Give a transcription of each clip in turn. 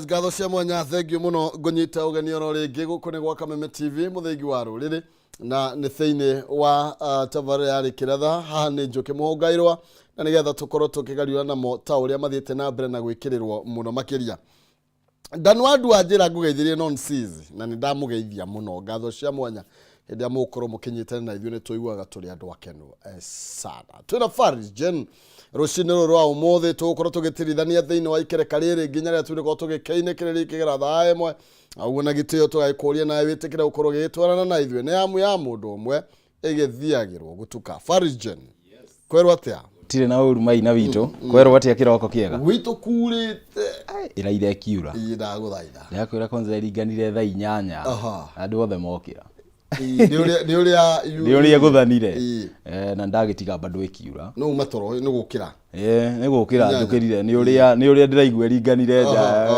Ngatho cia mwanya, thengiũ mũno. Ngũnyita ũgeni oro rĩngĩ gũkũ nĩ gwa Kameme TV, mũthingi wa rũrĩrĩ, na nĩ thĩinĩ wa tabarĩra ya Rĩkĩratha. Haha nĩ Njũkĩ Mũhũngairwa, na nĩgetha tũkorwo tũkĩgariũra namo ta ũrĩa mathiĩte na mbere na gwĩkĩrĩrwo mũno makĩria. Danwandu wa njĩra ngũgeithirie non cease, na nĩ ndamũgeithia mũno. Ngatho cia mwanya hĩndĩ ĩrĩa mũgũkorwo mũkĩnyitana na ithuĩ, nĩ tũiguaga tũrĩ andũ akenu sana. Twĩna Faris Jen rũcinĩ rũrũ rwa ũmũthĩ, tũgũkorwo tũgĩtirithania thĩinĩ wa ikereka rĩrĩ nginya rĩrĩa tũrĩkorwo tũgĩkeinĩkĩrĩria ikĩgera thaa 1. Ũguo na gĩtĩo tũgagĩkũria nawe wĩtĩkĩre gũkorwo ũgĩgĩtwarana na ithuĩ, nĩ amu ya mũndũ ũmwe ĩgĩthiagĩrwo gũtuka. Faris Jen, kwerwo atĩa? Tirĩ na ũru, maina witũ. Kwerwo atĩa? Kĩroko kĩega. Gwitũ kurĩte. Ĩraire ĩkiura. Ĩ, ndagũthaitha. Ndĩrakwĩra kwanza ĩringanire thaa 8. Andũ othe mokĩra. Ĩ, nĩ ũrĩa Nĩ ũrĩa gũthanire. Na ndagĩtiga bado ĩkiura. No uma toro nĩ gũkĩra. Nĩ gũkĩra. 8. Njũkĩrire nĩ ũrĩa ndĩraigua ĩringanire nja.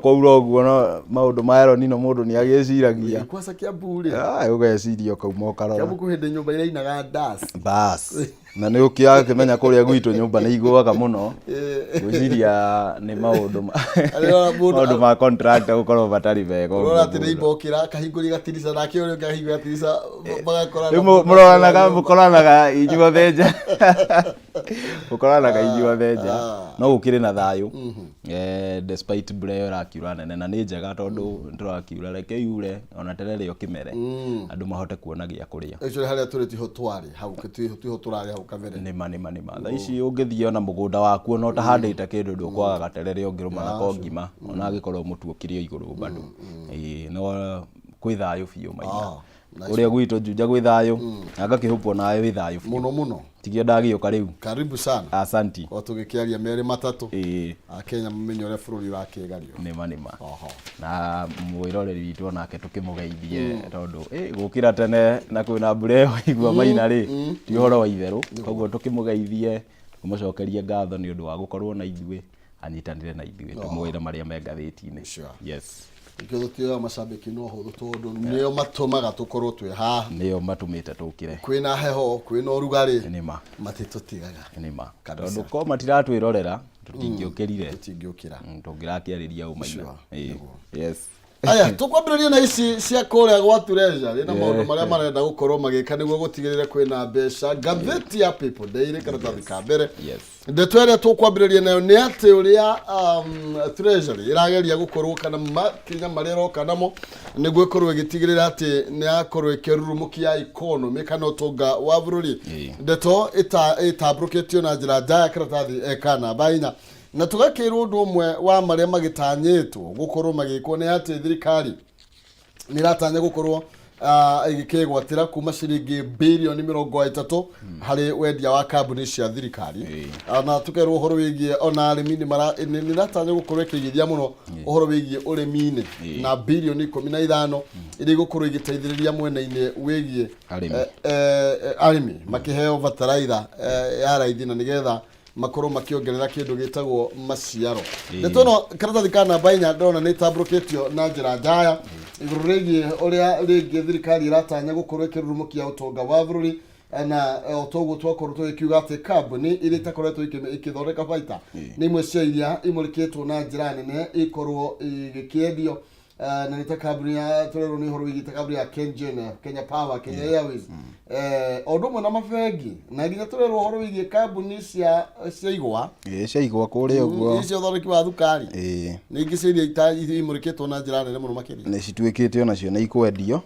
Kwaura ũguo no maũndũ ma El Nino mũndũ nĩ agĩciragia. Kwanza Kiambu rĩ. Ah, ũgeciria ũkauma ũkarora. Kiambu kwĩ hĩndĩ nyũmba irainaga das. Bas, na nĩ ũkĩakĩmenya kũrĩa gwitũ nyũmba nĩ igũaga mũno. Ngwĩciria nĩ maũndũ ma Arĩa maũndũ ma contractor gũkorwo matarĩ mega ũguo. Ũrora atĩ mũno. neighbor okĩra akahingũria gatirica, nake ũrĩa ũngĩ akahingũria gatirica, magakorana. Rĩu mũroranaga, mũkoranaga inyuothe nja, mũkoranaga inyuothe nja. No gũkĩrĩ na thayũ despite mbura ĩyo ĩrakiura nene, na nĩ njega tondũ tũrakiura, reke yure ona terere ũkĩmere, andũ mahote kuona gĩa kũrĩa. Actually harĩa tũrĩ tiho twarĩ hau, tiho tũrarĩ hau kabere. Nĩma, nĩma, nĩma. Thaa ici ũngĩthiĩ ona mũgũnda waku, ona ũtahandĩte kĩndũ, ndũkwaga gaterere ũngĩrũma nako ngima, ona angĩkorwo mũtu ũkĩrĩ o igũrũ bado. Ĩĩ, no kwĩ thayũ biũ, maina. Ah, nice. Kũrĩa gwitũ Juja gwĩ thayũ, na ngakĩhũpwo nawe wĩ thayũ biũ. Mũno mũno. Tigio ndagĩũka rĩu. Karibu sana. Asanti. O tũgĩkĩaria merĩ matatũ. Akenya mamenye ũrĩa bũrũri ũrakĩgario. Nĩma, nĩma. Oho. Na mwĩroreri witũ onake tũkĩmũgeithie, tondũ gũkĩra tene na kwĩna mbura ĩyo igua maina rĩ, ti ũhoro wa itherũ. Koguo tũkĩmũgeithie, tũmũcokerie ngatho nĩ ũndũ wa gũkorwo na ithuĩ, anyitanĩre na ithuĩ tũmwĩre marĩa me ngathĩti-inĩ. Yes. Nĩkĩo tũtioyaga macambĩki no hũthũ, tondũ nĩo matũmaga tũkorwo twĩ haha. Nĩo matũmĩte tũkĩre. Kwĩna heho, kwĩna ũrugarĩ, Nĩma. matitũtigaga. Nĩma. Kabisa. Tondũ ko matiratwĩrorera, tũtingĩũkĩrire. Tũtingĩũkĩra. Tũngĩrakĩarĩria ũ, maina? Sure. Yes. Aya, tũkwambĩrĩria na ici cia kũrĩa gwa Treasury na maũndũ marĩa marenda gũkorwo magĩka nĩguo gũtigĩrĩra kwĩna mbeca. Ngathĩti ya People Daily, karatathi ka mbere. Ndeto ĩrĩa tũkwambĩrĩria nayo nĩ atĩ ũrĩa Treasury ĩrageria gũkorwo kana makinya marĩa ĩroka namo nĩguo ĩkorwo ĩgĩtigĩrĩra atĩ nĩ yakorwo ĩkĩrurumũkia economy kana ũtonga wa bũrũri. Ndeto ĩtambũrũkĩtio na njĩra njaya karatathi ka namba 4, na tũgakĩrwo ũndũ ũmwe wa marĩa magĩtanyĩtwo gũkorwo magĩkwo nĩ atĩ thirikari nĩ ĩratanya gũkorwo ĩgĩkĩgwatĩra kuma ciringi birioni 30 harĩ wendia wa kambuni cia thirikari. Na tũkerwo ũhoro wĩgiĩ ona arĩmi nĩ ĩratanya gũkorwo ĩkĩigithia mũno ũhoro wĩgiĩ ũrĩmi-inĩ na birioni 15 iria igũkorwo igĩteithĩrĩria mwena-inĩ wĩgiĩ Arĩmi. Arĩmi makĩheo bataraitha ya raithi na nĩgetha makorwo makĩongerera kĩndũ gĩtagwo maciaro. Ndeto ĩno karatathi ka namba 4 ndĩrona nĩ ĩtambũrũkĩtio na njĩra njaya igũrũ rĩgiĩ ũrĩa rĩngĩ thirikari ĩratanya gũkorwo ĩkĩrurumũkia ũtonga wa bũrũri, na o toguo twakorwo tũgĩkiuga atĩ kambuni iria itakoretwo ikĩthondeka baita nĩ imwe cia iria imũrĩkĩtwo na njĩra nene ikorwo igĩkĩendio. Na nĩ ta kambuni ya tũrerwo nĩ ũhoro wĩgiĩ ta kambuni ya KenGen, Kenya Power, Kenya Airways, o ũndũ ũmwe na mabengi, na nginya tũrerwo ũhoro wĩgiĩ kambuni cia igwa. Ĩĩ, cia igwa kũrĩa ũguo. Iria cia ũthondeki wa thukari. Nĩ ingĩ cia iria imũrĩkĩtwo na njĩra nene mũno makĩria. Nĩ cituĩkĩte onacio nĩ ikwendio,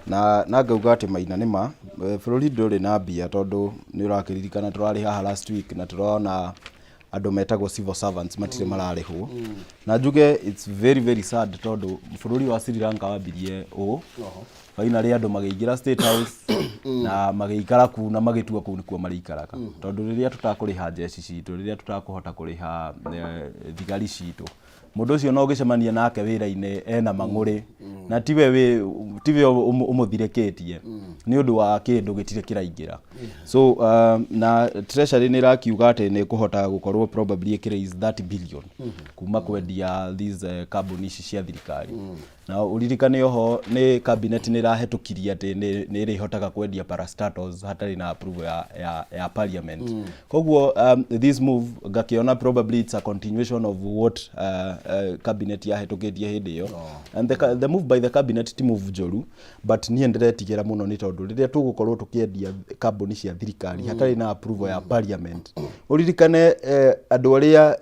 na ngauga atĩ maina nĩma bũrũri ndũrĩ na mbia, tondũ nĩ ũrakĩririkana tũrarĩ haha last week na tũrona andũ metagwo civil servants matirĩ mararĩhwo. Na njuge it's very very sad, tondũ bũrũri wa Sri Lanka wambirie ũũ, finally andũ magĩingĩra State House na magĩikara kuu na magĩtua kũu nĩkuo marĩikaraga, tondũ rĩrĩa tũtakũrĩha njeci citũ, rĩrĩa tũtakũhota kũrĩha thigari citũ, mũndũ ũcio no ũgĩcemania nake wĩra-inĩ ena mang'ũrĩ na tiwe tiwe ũmũthirĩkĩtie nĩ ũndũ wa kĩndũ gĩtirĩ kĩraingĩra. So na Treasury nĩ ĩrakiuga atĩ nĩ ĩkũhota gũkorwo probably ĩkĩ raise 30 billion kuma kwendia these kambuni ici cia thirikari. Na ũririkane oho nĩ cabinet nĩ ĩrahetũkirie atĩ nĩ ĩrĩhotaga kwendia parastatals hatarĩ na approval ya parliament. Koguo this move ngakĩona probably it's a continuation of what cabinet yahetũkĩtie hĩndĩ ĩyo. And the move by the cabinet ti move njũru, but niĩ ndĩretigĩra mũno nĩ tondũ rĩrĩa tũgũkorwo tũkĩendia kambuni cia thirikari hatarĩ na approval ya parliament, ũririkane andũ arĩa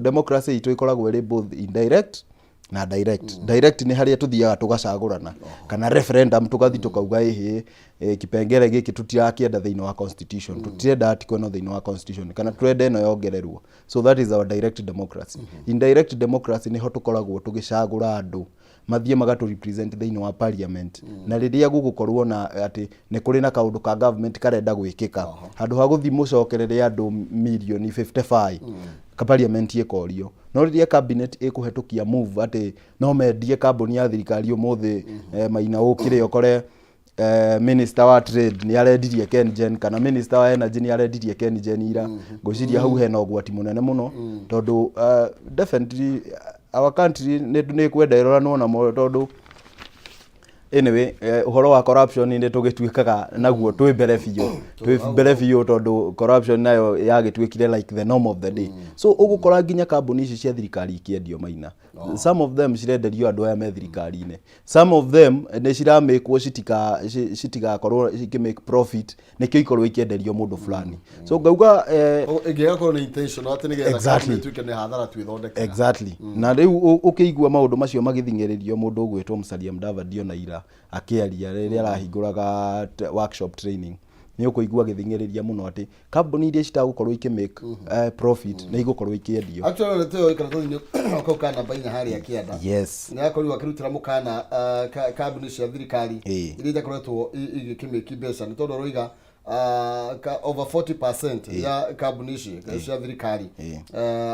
democracy itũ ĩkoragwo ĩrĩ both indirect na direct. Direct nĩ harĩa tũthiaga tũgacagũrana kana referendum, tũgathiĩ tũkauga ĩhĩ, kipengele gĩkĩ tũtirakĩenda thĩinĩ wa constitution, tũtirenda article ĩno thĩinĩ wa constitution, kana tũrenda ĩno yongererwo. So that is our direct democracy. Indirect democracy nĩho tũkoragwo tũgĩcagũra andũ mathiĩ magatũ represent thĩinĩ wa parliament. Na rĩrĩa gũgũkorwo na atĩ nĩ kũrĩ na kaũndũ ka government karenda gwĩkĩka, handũ ha gũthiĩ mũcokerere andũ mirioni 55 ka parliament ĩkorio. No rĩrĩa cabinet ĩkũhetũkia move atĩ no mendie kambuni ya thirikari ũmũthĩ, Maina, ũkĩrĩ ũkore minister wa trade nĩ arendirie KenGen kana minister wa energy nĩ arendirie KenGen ira, ngwĩciria hau hena ũgwati mũnene mũno, tondũ definitely our country nĩ kwenda ĩroranwo namo, tondũ anyway ũhoro wa corruption nĩ tũgĩtuĩkaga naguo twĩ mbere biũ, tondũ corruption nayo yagĩtuĩkire like the norm of the day. So ũgũkora nginya kambuni ici cia thirikari ikĩendio, Maina, some of them cirenderio andũ aya me thirikari-inĩ, some of them nĩ ciramĩkwo citigakorwo cikĩ profit, nĩkĩo ikorwo ikĩenderio mũndũ fulani. So ngauga ĩngĩgakorwo nĩ intentional atĩ nĩgetha kambuni ĩtuĩke nĩ hathara twĩthondekera. Exactly. Na rĩu ũkĩigua maũndũ macio magĩthing'ĩrĩrio mũndũ ũgwĩtwo Musalia Mudavadi, ona ira akĩaria rĩrĩa arahingũraga workshop training, nĩ ũkũigua agĩthing'ĩrĩria mũno atĩ kambuni iria citagũkorwo ikĩ make profit nĩ igũkorwo ikĩendio. Actually, ndeto ĩyo karatathi-inĩ kau ka namba 4 harĩa kĩanda nĩ akorirwo akĩrutĩra mũkana kambuni cia thirikari iria itakoretwo igĩkĩmĩki mbeca, nĩ tondũ aroiga over 40% ya kambuni ici cia thirikari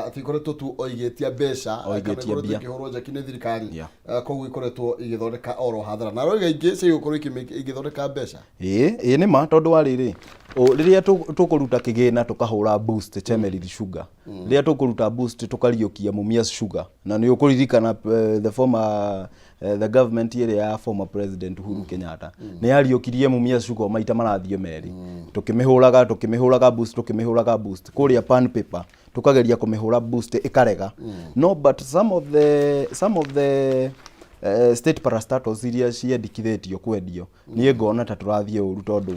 atĩ ikoretwo tu o igĩtia mbeca O kana igĩtia ikoretwo mbia. ikĩhũrwo njeki nĩ thirikari. Koguo ikoretwo igĩthondeka oro hathara, na aroiga ingĩ cigũkorwo igĩthondeka mbeca. Ĩĩ nĩ ma, tondũ wa rĩrĩ, rĩrĩa tũkũruta kĩgĩna tũkahũra boost Chemelil Sugar, rĩrĩa tũkũruta boost tũkariũkia Mumias Sugar, na nĩ ũkũririkana the former the government ĩrĩa ya former president Uhuru Kenyatta nĩ yariũkirie Mumias Sugar maita marathiĩ merĩ, tũkĩmĩhũraga boost, tũkĩmĩhũraga boost kũrĩa Pan Paper, tukageria kũmĩhũra boost ĩkarega. No but some of the state parastatals iria ciendekithĩtio kwendio, niĩ ngona ta tũrathiĩ ũru, tondũ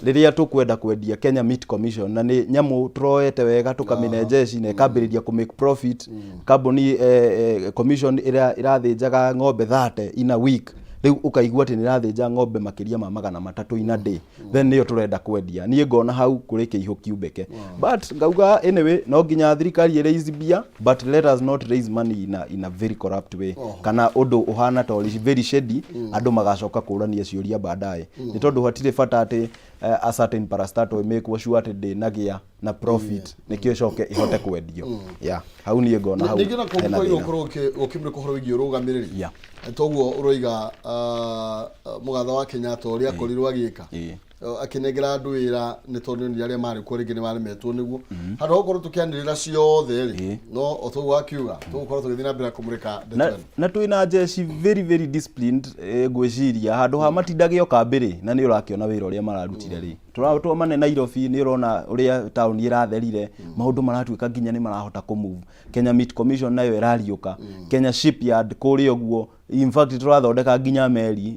rĩrĩa tũkwenda kwendia Kenya Meat Commission, na nĩ nyamũ tũroete wega tũkamĩne jeshi na ĩkambĩrĩria kũ make profit, kambuni commission ĩrĩa ĩrathĩnjaga ng'ombe 30 in a week, rĩu ũkaigua atĩ nĩ ĩrathĩnja ng'ombe makĩria ma 300 in a day, then nĩyo tũrenda kwendia. Niĩ ngona hau kũrĩ kĩihũ kiumbĩke. But ngauga anyway, no nginya thirikari ĩ raise mbia, but let us not raise money in a very corrupt way kana ũndũ ũhana ta ũrĩ very shady, andũ magacoka kũrania ciũria baadaye, nĩ tondũ hatirĩ bata atĩ a certain parastatal ĩmĩkwo sure atĩ ndĩnagĩa na profit nĩkĩo ĩcoke ĩhote kwendio. Yeah, hau niĩ ngona hau Ningĩ na hena kũngĩkorwo thĩna. Gũkorwo ũkĩmũrĩka ũhoro wĩgiĩ ũrũgamĩrĩri, toguo ũroiga mũgathe wa Kenyatta ũrĩa akorirwo agĩka, akĩnengera andũ wĩra nĩ tondũ nĩ arĩa marĩ kuo rĩngĩ nĩ maremetwo nĩguo, handũ ha gũkorwo tũkĩanĩrĩra ciothe rĩ, no o toguo akiuga tũgũkorwo tũgĩthiĩ na mbere kũmũrĩka ndeto Na, ĩno. Na twĩna jeshi very very disciplined, ngwĩciria handũ ha matindage o kambĩ rĩ, na nĩ ũrakĩona wĩra ũrĩa mararutire rĩ, tũratwamane Nairobi, nĩ ũrona ũrĩa taũni ĩratherire, maũndũ maratuĩka nginya nĩ marahota kũ move. Kenya Meat Commission nayo ĩrariũka, Kenya Shipyard kũrĩa ũguo, in fact tũrathondeka nginya meri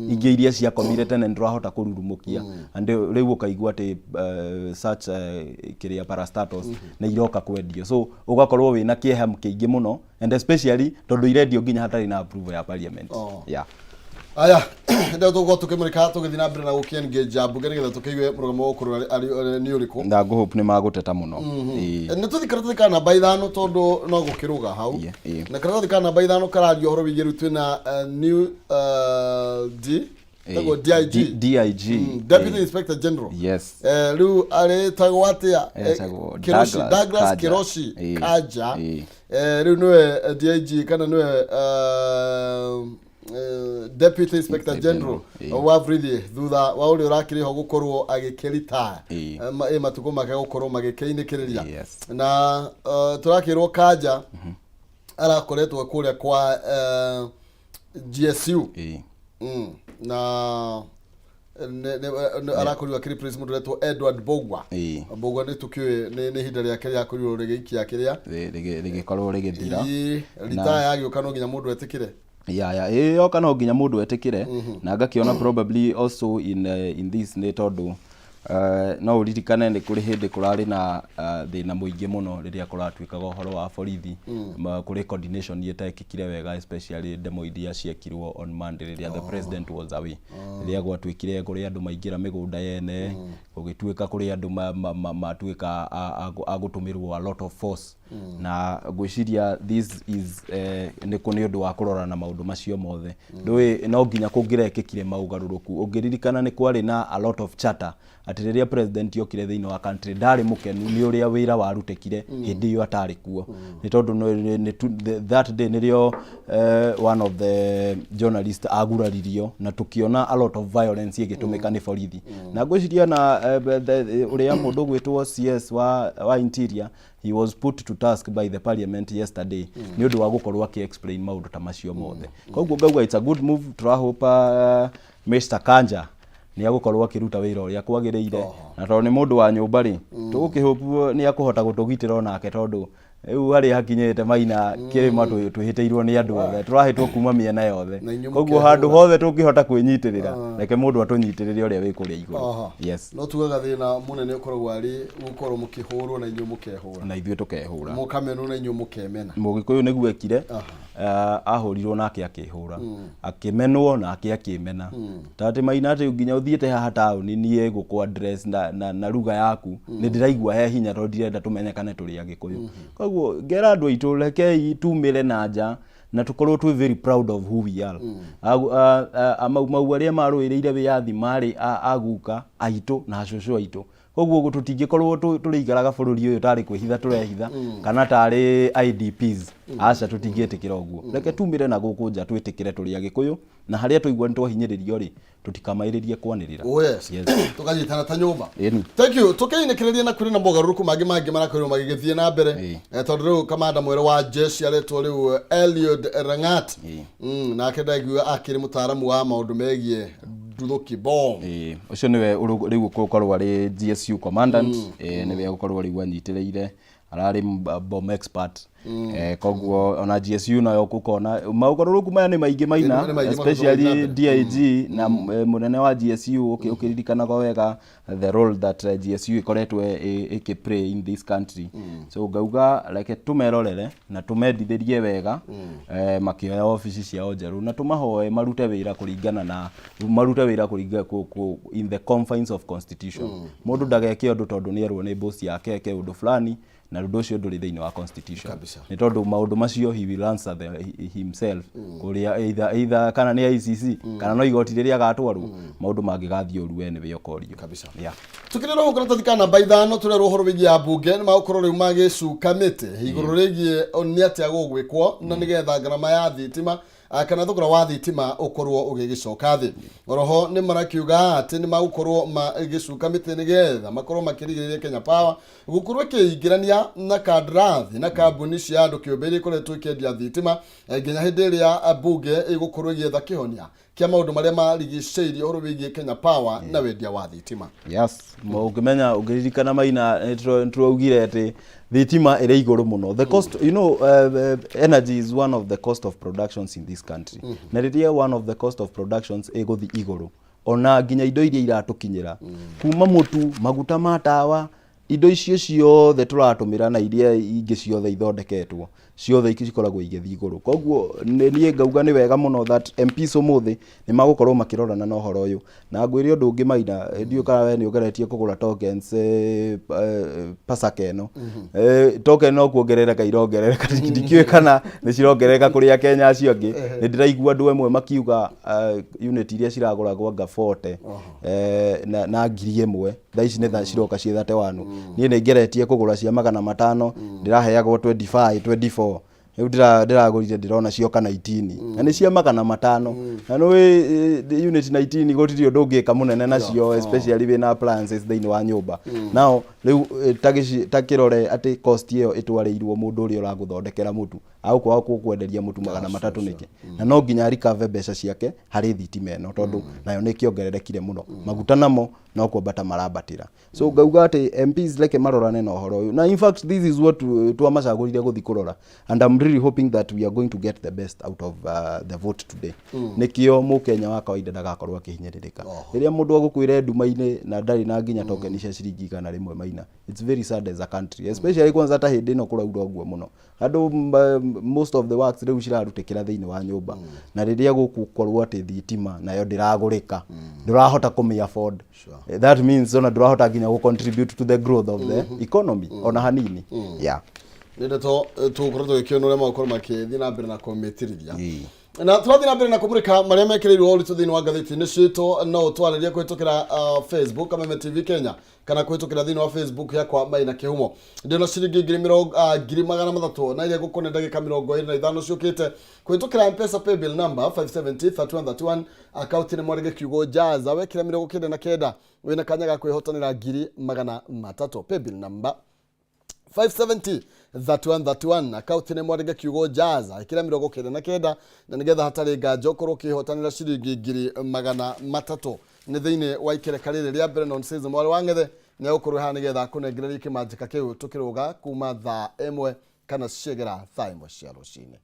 ingĩ iria ciakomire tene, nĩ tũrahota kũrurumũkia. And rĩu ũkaigua atĩ such kĩrĩa parastatals nĩ iroka kwendio, so ũgakorwo wĩna kĩeha kĩingĩ mũno, and especially tondũ irendio nginya hatarĩ na approval ya parliament. Yeah. Aya ndio tũgũkorwo tũkĩmũrĩka tũgĩthiĩ na mbere na gũkĩ-engage mbunge nĩgetha tũkĩigue mũrũgamo wa ũkũrũ nĩ ũrĩkũ. Na ngũhope nĩ magũteta mũno. Ĩĩ. Nĩ tũthiĩ karatathi ka namba 5 tondũ no gũkĩrũga hau. Yeah. Na karatathi ka namba 5 kararia ũhoro wĩgiĩ rĩu twĩna new D tagwo DIG. DIG. Deputy Inspector General. Yes. Rĩu arĩtagwo atĩa? Etagwo Kiroshi. Douglas Douglas Kanja. Kiroshi Kanja. Rĩu nĩwe DIG kana nĩwe Deputy Inspector Inspector General General, wa borithi thutha wa ũrĩa ũrakĩrĩ ho gũkorwo agĩkĩritaya. Matukũ make gũkorwo magĩkĩinĩkĩrĩria. Na tũrakĩrwo Kanja arakoretwo kũrĩa kwa GSU. Ĩĩ. Na arakorirwo akĩ replace mũndũ ũretwo Edward Mbugua. Mbugua nĩ tũkĩũĩ nĩ ihinda rĩake rĩakorirwo rĩgĩikia kĩrĩa Rĩgĩkorwo rĩgĩthira. Ĩĩ, ritaya yagĩũka no nginya mũndũ etĩkĩre. Ya, ĩĩ, yoka no nginya mũndũ etĩkĩre, na ngakĩona probably also in this nĩ tondũ no ũririkane nĩ kũrĩ hĩndĩ kũrarĩ na thĩna mũingĩ mũno rĩrĩa kũratuĩkaga ũhoro wa borithi, kũrĩ coordination ĩtekĩkire wega, especially demo iria ciekirwo on Monday rĩrĩa the president was away, rĩrĩa gwatuĩkire kũrĩ andũ maingĩra mĩgũnda yene, gũgĩtuĩka kũrĩ andũ matuĩka a gũtũmĩrwo a lot of force, na ngwĩciria this is nĩ nĩ ũndũ wa kũrora na maũndũ macio mothe. Ndũĩ no nginya kũngĩrekĩkire maũgarũrũku. Ũngĩririkana nĩ kwarĩ na a lot of chatter atĩ rĩrĩa president okire thĩinĩ wa country ndarĩ mũkenu nĩ ũrĩa wĩra warutĩkire hĩndĩ ĩyo atarĩ kuo, nĩ tondũ that day nĩrĩo one of the journalist aguraririo na tũkĩona a lot of violence ĩgĩtũmĩka nĩ borithi. Na ngwĩciria na ũrĩa mũndũ ũgwĩtwo CS wa interior, he was put to task by the parliament yesterday nĩ ũndũ wa gũkorwo akĩ explain maũndũ ta macio mothe. Koguo ngauga it's a good move. Tũrahopa Mr. Kanja nĩ agũkorwo akĩruta wĩra ũrĩa kwagĩrĩire, na tondũ nĩ mũndũ wa nyũmba rĩ, tũgũkĩhope nĩ akũhota gũtũgitĩra onake, tondũ rĩu harĩa hakinyĩte Maina kĩrĩma twĩhĩtĩirwo nĩ andũ othe, tũrahĩtwo kuma mĩena yothe. Na inyuĩ Koguo handũ hothe tũngĩhota kwĩnyitĩrĩra, reke mũndũ atũnyitĩrĩre ũrĩa wĩ kũrĩa igũrũ. Yes. No tugaga thĩna mũnene ũkoragwo arĩ gũkorwo mũkĩhũrwo na inyuĩ mũkehũra. Na ithuĩ tũkehũra. Mũkamenwo na inyuĩ mũkemena. Mũgĩkũyũ nĩguo ekire. Ahũrirwo nake akĩhũra, akĩmenwo nake akĩmena. Ta atĩ Maina atĩ nginya ũthiĩte haha taũni niĩ gũkũ address na lugha yaku nĩ ndĩraigua he hinya, tondũ ndirenda tũmenyekane tũrĩ Agĩkũyũ. Koguo ngera andũ aitũ, rekei tumĩre na nja na tũkorwo twĩ very proud of who we are. Mau Mau arĩa marũĩrĩire wĩyathi marĩ aguka aitũ na acũcũ aitũ, koguo tũtingĩkorwo tũrĩikaraga bũrũri ũyũ tarĩ kwĩhitha tũrehitha kana tarĩ IDPs. Aca, tũtingĩtĩkĩra ũguo. Reke tumĩre na gũkũ nja, twĩtĩkĩre tũrĩ Agĩkũyũ, na harĩa twaigua nĩ twahinyĩrĩrio rĩ, tũtikamaĩrĩrie kwanĩrĩra. Oh yes. Yes. Tukanyitana ta nyũmba. Ĩni. Thank you. Tukĩinĩkĩrĩria na kũrĩ na mogarũrũku mangĩ marakorirwo magĩgĩthiĩ na mbere. Tondũ rĩu kamanda mwerũ wa jeshi aretwo rĩu Eliud Langat. Nake ndaigua akĩrĩ mũtaaramu wa maũndũ megiĩ nduthũki, bomb. Ĩĩ, ũcio nĩwe rĩu ũgũkorwo arĩ GSU commandant. Nĩwe ũgũkorwo rĩu anyitĩrĩire, ararĩ bomb expert. Koguo ona GSU nayo ũkona maũgarũrũku maya nĩ maingĩ, Maina. Nĩ maingĩ especially maũndũ. DIG na mũnene wa GSU, ũkĩririkanaga wega the role that GSU ĩkoretwo ĩkĩ play in this country. So ngauga reke tũmerorere na tũmendithĩrie wega makĩoya obici ciao njerũ, na tũmahoe marute wĩra kũringana na marute wĩra kũringa in the confines of constitution. Mũndũ ndageke ũndũ tondũ nĩ erwo nĩ boss yake eke ũndũ fulani na ũndũ ũcio ndũrĩ thĩinĩ wa constitution. Nĩ tondũ maũndũ macio he will answer himself kũrĩa either kana nĩ ICC kana no igoti rĩrĩa agatwarwo maũndũ mangĩgathiĩ ũru, we nĩwe ũkorio. Yeah. Tukĩrĩ roho karatathi ka namba 5 tũrerwo ũhoro wĩgiĩ ambunge nĩ magũkorwo rĩu magĩcuka mĩtĩ igũrũ rĩgiĩ nĩ atĩa gũgwĩkwo na nĩgetha ngarama ya thitima kana thogora wa thitima ũkorwo ũgĩgĩcoka thĩ. Oroho nĩ marakiuga atĩ nĩ magũkorwo magĩcuka mĩtĩ nĩgetha makorwo makĩrigĩrĩria Kenya Power gũkorwo ĩkĩingĩrania na kandarathi na kambuni cia andũ kĩũmbe iria ikoretwo ikĩendia thitima nginya hĩndĩ ĩrĩa mbunge ĩgũkorwo ĩgĩetha kĩhonia kĩa maũndũ marĩa marigicĩirie ũhoro wĩgiĩ Kenya Power na wendia wa thitima. Yes, ũngĩmenya ũngĩririkana Maina, nĩ tũraugire atĩ thitima ĩrĩ igũrũ mũno. The cost, energy is one of the cost of productions in this country, na rĩrĩa one of the cost of productions ĩgũthi igũrũ, ona nginya indo iria iratũkinyĩra kuma mũtu, maguta ma tawa, indo icio ciothe tũratũmĩra na iria ingĩ ciothe ithondeketwo, ciothe cikoragwo igĩthiĩ igũrũ. Koguo niĩ ngauga nĩ wega mũno that MPs ũmũthĩ nĩ magũkorwo makĩrorana na ũhoro ũyũ. Na ngwĩre ũndũ ũngĩ Maina, ndiũĩ kana we nĩ ũgeretie kũgũra tokens Pasaka ĩno. Token no kuongerereka irongerereka, ndikĩũĩ kana nĩ cirongerereka kũrĩ Akenya acio angĩ. Nĩ ndĩraigua andũ amwe makiuga unit iria ciragũragwo anga 40 na 1,000, thaa ici nĩ ciroka ciĩ 31. Niĩ nĩ ngeretie kũgũra cia 500, ndĩraheagwo 25, 24. Rĩu ndĩragũrire ndĩrona cioka 19, na nĩ cia 500, na nĩ unit 19 gũtirĩ ũndũ ũngĩka mũnene nacio, especially wĩna appliances thĩinĩ wa nyũmba. Now rĩu ta kĩrore atĩ cost ĩyo ĩtwarĩirwo mũndũ ũrĩa ũragũthondekera mũtu. Agũkwaga gũkwenderia mũtu 300 nĩkĩ? Na no nginya recover mbeca ciake harĩ thitima ĩno, tondũ nayo nĩ ĩkĩongererekire mũno. Maguta namo no kwambata marambatĩra. So ngauga atĩ MPs reke marorane na ũhoro ũyũ, na in fact this is what twamacagũrire gũthiĩ kũrora, and I'm really hoping that we are going to get the best out of the vote today. Nĩkĩo mũkenya wa kawaida ndagakorwo akĩhinyĩrĩrĩka rĩrĩa mũndũ agũkwĩra nduma-inĩ na ndarĩ na nginya tokeni cia ciringi 100 Maina. It's very sad as a country, especially kwanza ta hĩndĩ ĩno kũraura ũguo mũno. Andũ most of the works rĩu cirarutĩkĩra thĩinĩ wa nyũmba, na rĩrĩa gũgũkorwo atĩ thitima nayo ndĩragũrĩka, ndũrahota kũmĩ afford. That means ona ndũrahota nginya gũ contribute to the growth of the economy ona hanini, yeah. Nĩ ndeto tũgũkorwo tũgĩkĩona ũrĩa magũkorwo makĩthiĩ na mbere na kũmĩtirithia. Na tũrathiĩ na mbere na kũmũrĩka marĩa mekĩrĩirwo ũritũ thĩinĩ wa ngathĩti-inĩ citũ. No ũtwarĩrie kũhĩtũkĩra Facebook Kameme TV Kenya, kana kũhĩtũkĩra thĩinĩ wa Facebook yakwa Maina Kĩhumo. Ndĩna ciringi ngiri mĩrongo 300,000 na iria ngũkũne ndagĩka 25 ciũkĩte kũhĩtũkĩra M-Pesa paybill number 570 3131, akaunti nĩ mwarĩge kiugo jaza. Wekĩra 99 wĩna kanya ga kwĩhotanĩra 300,000. Paybill number 570 3131, akaunti nĩ mwarĩge kiugo jaza, ĩkĩra 99 na nĩgetha hatarĩ nganja ũkorwo ũkĩhotanĩra ciringi 300,000. Nĩ thĩinĩ wa ikereka rĩrĩ rĩa mbere nonsense. Mwarĩ wa ng'ethe nĩ egũkorwo haha nĩgetha akũnengererie kĩmanjĩka kĩu tũkĩrũga kuma thaa 1 kana ciegera thaa 1 cia rũcinĩ.